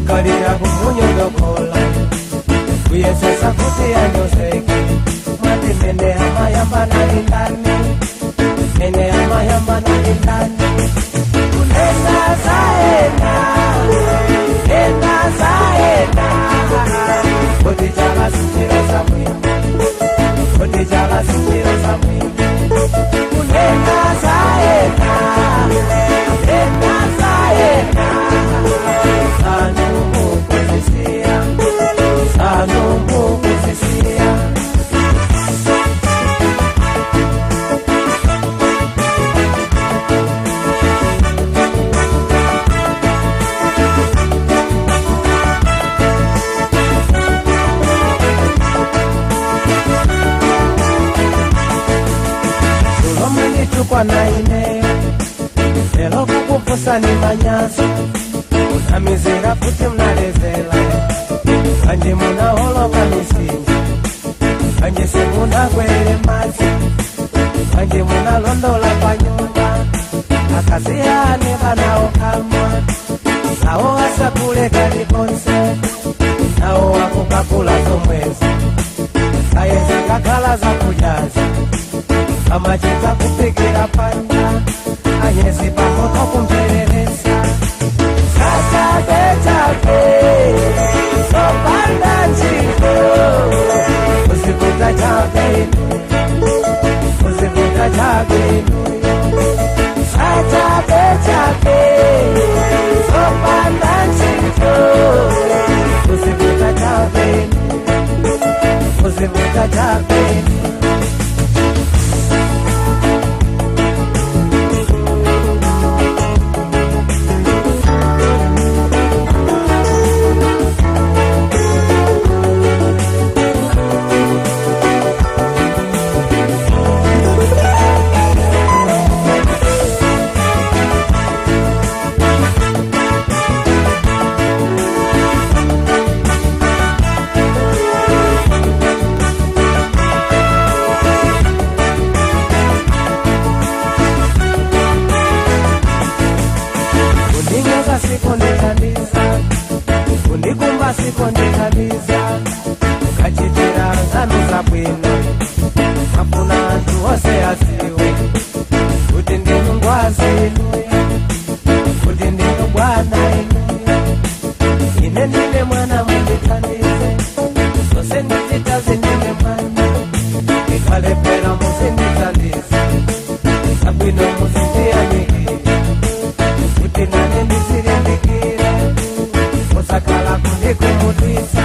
Kukalira kumunyodokola kuyesesa kuti anyozeke mwati mene amayamba nalindani mene amayamba nalindani kunena zaena nena zaena kuti chala sinjira zamwino kuti chala sinjira zamwino kunena zaena nena zaena sanumukuzisiya sanumukuzisiya. Chukwa na ineyo lelo kukupusa ni manyaso unamizira kuti mnalezela kanje munaholoka misinji kanje simunakwele madzi kanje munalondola pa nyumba akaziyane vanaokamwa nawo asakule kalikonse nawo wakukakula zomwezi kayeze kakhala zakujaza amachita kupikira panja anyezi pamoto kumpereresa sachabechabe sopanda ntchito usikuta chabe usikuta chabe sachabechabe sopanda ntchito usikuta chabe usikuta chabe. Kundinyoza sikundithandiza kundikumba sikundithandiza ukachitira nkhanu zabwino mafuna anthu onse aziwe kuti ndinu ngwazi inuyo kuti ndinu bwana inuyo ine ndine mwana mundithandize zonse ndichitazi ndine mwana ndikalepera muzindithandiza zabwino muzindiyamikira kuti nane ndizilimbikire usakhala kundikumutisa.